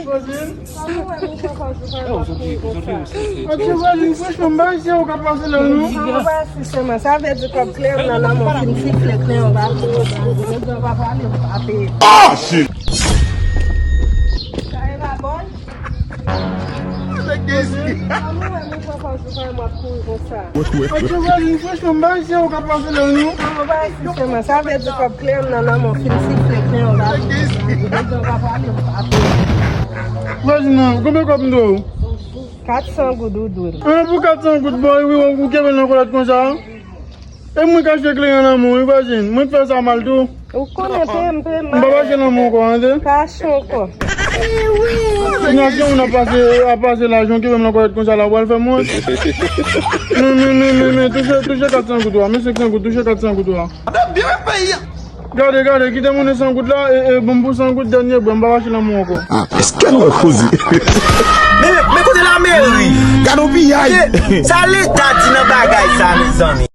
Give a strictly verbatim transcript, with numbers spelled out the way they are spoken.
Vwazin? Sa nou wè nou pran pòz ou fè w ap kouri konsa? Ok, vwazin, franchman, m pa wè se ou k ap pase la, non. Sa vle di kòb klè nan nan men w fin sifle klè an ba tou. Ou pa pale, ou pa peye. Ah, shit! Sa e pa bòl? Sa nou wè nou pran pòz ou fè w ap kouri konsa? Ok, vwazin, franchman, m pa wè se ou k ap pase la, non. Sa vle di kòb klè nan nan men w fin sifle klè an ba tou. Ou pa pale, ou pa peye. Vwazin, non, konbyen kòb m dwe w? Kat san goud ou dwe m. Ah, pou kat san goud, bòy, wi, ou kenbe l nan kòlèt konsa? E mwen k achte kleren nan men w, wi, vwazin. Mwen t fè sa mal tou. Ou konnen peye m, peye m. M pa achte nan men w ankò, tande? Pa achte ankò. Kounya si yon moun ap pase, ap pase lajan, kenbe m nan kòlèt konsa la, ou pral fè m wont? Men, men, men, men, men, touche, touche kat san goud ou a, men senk san goud, touche kat san goud ou a. Gade, gade, kite monnen san goud la, e, e, ban m pou san goud, dènye bwè, m pa achte nan men w ankò. Ah, èske nou wè koze? Men, men, men kote lameri? Gade yon piyay! Sa leta di nan bagay sa, mezanmi?